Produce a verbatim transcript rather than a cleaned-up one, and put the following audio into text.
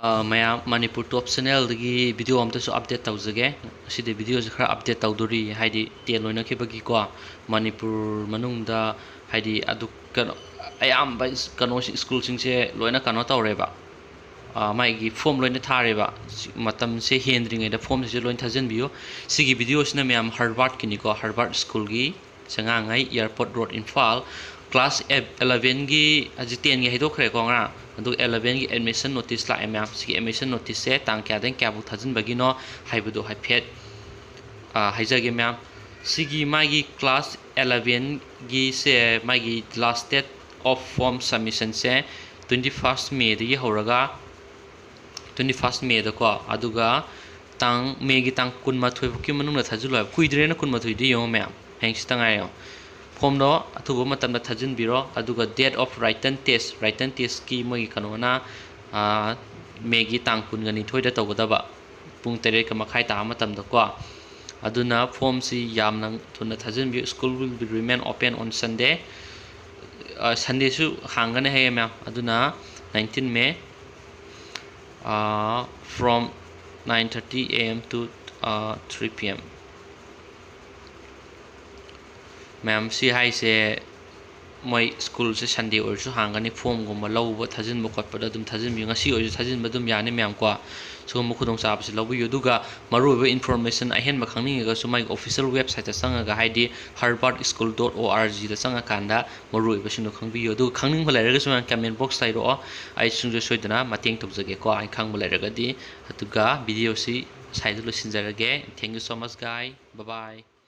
ꯑ, ꯃꯌꯥꯝ, ꯃꯅꯤꯄꯨꯔ ꯇꯣꯞ ꯆꯦꯅꯦꯜꯗꯒꯤ video ꯑꯝꯇꯁꯨ update ꯇꯧꯖꯒꯦ꯫ ꯉꯁꯤꯗꯤ ꯚꯤꯗꯤꯑꯣꯁꯦ ꯈꯔ ꯑꯞꯗꯦꯠ ꯇꯧꯗꯣꯔꯤ, ꯍꯥꯏꯗꯤ ꯇꯦꯟ ꯂꯣꯏꯅꯈꯤꯕꯒꯤꯀꯣ, ꯃꯅꯤꯄꯨꯔ ꯃꯅꯨꯡꯗ, ꯍꯥꯏꯗꯤ ꯑꯗꯨ ꯀꯩꯅꯣ, ꯑꯌꯥꯝꯕ ꯏꯁ-, ꯀꯩꯅꯣꯁꯤ, ꯁ꯭ꯀꯨꯜꯁꯤꯡꯁꯦ ꯂꯣꯏꯅ ꯀꯩꯅꯣ ꯇꯧꯔꯦꯕ, ꯑ, ꯃꯥꯒꯤ ꯐꯣꯝ ꯂꯣꯏꯅ ꯊꯥꯔꯦꯕ꯫ ꯁꯤ-, ꯃꯇꯝꯁꯦ ꯍꯦꯟꯗ꯭ꯔꯤꯉꯩꯗ ꯐꯣꯝꯁꯤꯁꯨ ꯂꯣꯏꯅ ꯊꯥꯖꯤꯟꯕꯤꯌꯨ꯫ ꯁꯤꯒꯤ ꯚꯤꯗꯤꯑꯣꯁꯤꯅ ꯃꯌꯥꯝ ꯍꯔꯕꯥꯔꯠꯀꯤꯅꯤꯀꯣ, ꯍꯔꯕꯥꯔꯠ ꯁ꯭ꯀꯨꯜꯒꯤ ꯆꯉꯥꯡꯉꯩ, ꯑꯦꯌꯥꯔꯄꯣꯔꯠ ꯔꯣꯗ, ꯏꯝꯐꯥꯜ꯫ ꯀ꯭ꯂꯥꯁ ꯑꯦꯂꯚꯦꯟꯒꯤ, ꯍꯧꯖꯤꯛ ꯇꯦꯟꯒꯤ ꯍꯥꯏꯗꯣꯛꯈ꯭ꯔꯦꯀꯣ ꯉꯔꯥꯡ, ꯑꯗꯨꯒ ꯑꯦꯂꯚꯦꯟꯒꯤ ꯑꯦꯗꯃꯤꯁꯟ ꯅꯣꯇꯤꯁ ꯂꯥꯛꯑꯦ ꯃꯌꯥꯝ꯫ ꯁꯤꯒꯤ ꯑꯦꯗꯃꯤꯁꯟ ꯅꯣꯇꯤꯁꯁꯦ ꯇꯥꯡ ꯀꯌꯥꯗꯩꯅ ꯀꯌꯥꯐꯥꯎ ꯊꯥꯖꯤꯟꯕꯒꯤꯅꯣ ꯍꯥꯏꯕꯗꯣ ꯍꯥꯏꯐꯦꯠ, ꯑ, ꯍꯥꯏꯖꯒꯦ ꯃꯌꯥꯝ꯫ ꯁꯤꯒꯤ ꯃꯥꯒꯤ ꯀ꯭ꯂꯥꯁ ꯑꯦꯂꯚꯦꯟꯒꯤꯁꯦ ꯃꯥꯒꯤ last date of form submissionꯁꯦ twenty first Mayꯗꯒꯤ ꯍꯧꯔꯒ twenty first Mayꯗꯀꯣ, ꯑꯗꯨꯒ ꯇꯥꯡ, Mayꯒꯤ ꯇꯥꯡ ꯀꯨꯟꯃꯥꯊꯣꯏ ꯐꯥꯎꯒꯤ ꯃꯅꯨꯡꯗ ꯊꯥꯖꯤꯜꯂꯣ ꯍꯥꯏꯕ꯫ ꯀꯨꯏꯗ꯭ꯔꯦꯅ, ꯀꯨꯟꯃꯥꯊꯣꯏꯗꯤ ꯌꯦꯡꯉꯣ ꯃꯌꯥꯝ, ꯍꯌꯦꯡ ꯁꯤꯇ ꯉꯥꯏꯔꯦ ꯌꯦꯡꯉꯣ꯫ ꯐꯣꯝꯗꯣ ꯑꯊꯨꯕ ꯃꯇꯝꯗ ꯊꯥꯖꯤꯟꯕꯤꯔꯣ꯫ ꯑꯗꯨꯒ date of written test, written testꯀꯤ ꯃꯣꯏꯒꯤ ꯀꯩꯅꯣꯅ, ꯑꯥ, Mayꯒꯤ ꯇꯥꯡ ꯀꯨꯟꯒ ꯅꯤꯊꯣꯏꯗ ꯇꯧꯒꯗꯕ, ꯄꯨꯡ ꯇꯔꯦꯠꯀ ꯃꯈꯥꯏ ꯇꯥꯕ ꯃꯇꯝꯗꯀꯣ꯫ ꯑꯗꯨꯅ ꯐꯣꯝꯁꯤ ꯌꯥꯝꯅ ꯊꯨꯅ ꯊꯥꯖꯤꯟꯕꯤꯌꯨ꯫ School will be remain open on Sunday. ꯑ, Sundayꯁꯨ ꯍꯥꯡꯒꯅꯤ ꯍꯥꯏꯌꯦ ꯃꯌꯥꯝ꯫ ꯑꯗꯨꯅ nineteen May, ꯑ, from nine thirty A M to, ꯑ, three P M꯫ ꯃꯌꯥꯝ, ꯁꯤ ꯍꯥꯏꯁꯦ ꯃꯣꯏ ꯁ꯭ꯀꯨꯜꯁꯦ Sunday ꯑꯣꯏꯔꯁꯨ ꯍꯥꯡꯒꯅꯤ꯫ ꯐꯣꯝꯒꯨꯝꯕ ꯂꯧꯕ, ꯊꯥꯖꯤꯟꯕ ꯈꯣꯠꯄꯗ ꯑꯗꯨꯝ ꯊꯥꯖꯤꯟꯕꯤꯌꯨ꯫ ꯉꯁꯤ ꯑꯣꯏꯔꯁꯨ ꯊꯥꯖꯤꯟꯕ ꯑꯗꯨꯝ ꯌꯥꯅꯤ ꯃꯌꯥꯝ ꯀꯣ꯫ ꯁꯤꯒꯨꯝꯕ ꯈꯨꯗꯣꯡꯆꯥꯕꯁꯤ ꯂꯧꯕꯤꯌꯨ꯫ ꯑꯗꯨꯒ ꯃꯔꯨꯑꯣꯏꯕ information ꯑꯍꯦꯟꯕ ꯈꯪꯅꯤꯡꯉꯒꯁꯨ ꯃꯥꯒꯤ official websiteꯇ ꯆꯪꯉꯒ, ꯍꯥꯏꯗꯤ harvard school dot orgꯗ ꯆꯪꯉꯀꯥꯟꯗ ꯃꯔꯨꯑꯣꯏꯕꯁꯤꯡꯗꯣ ꯈꯪꯕꯤꯌꯨ꯫ ꯑꯗꯨꯒ ꯈꯪꯅꯤꯡꯕ ꯂꯩꯔꯒꯁꯨ ꯃꯌꯥꯝ comment boxꯇ ꯍꯥꯏꯔꯛꯑꯣ, ꯑꯩ ꯁꯨꯡꯁꯣꯏ ꯁꯣꯏꯗꯅ ꯃꯇꯦꯡ ꯇꯧꯖꯒꯦꯀꯣ, ꯑꯩ ꯈꯪꯕ ꯂꯩꯔꯒꯗꯤ꯫ ꯑꯗꯨꯒ videoꯁꯤ ꯁ꯭ꯋꯥꯏꯗ ꯂꯣꯏꯁꯤꯟꯖꯔꯒꯦ꯫ Thank you so much, guys. Bye bye.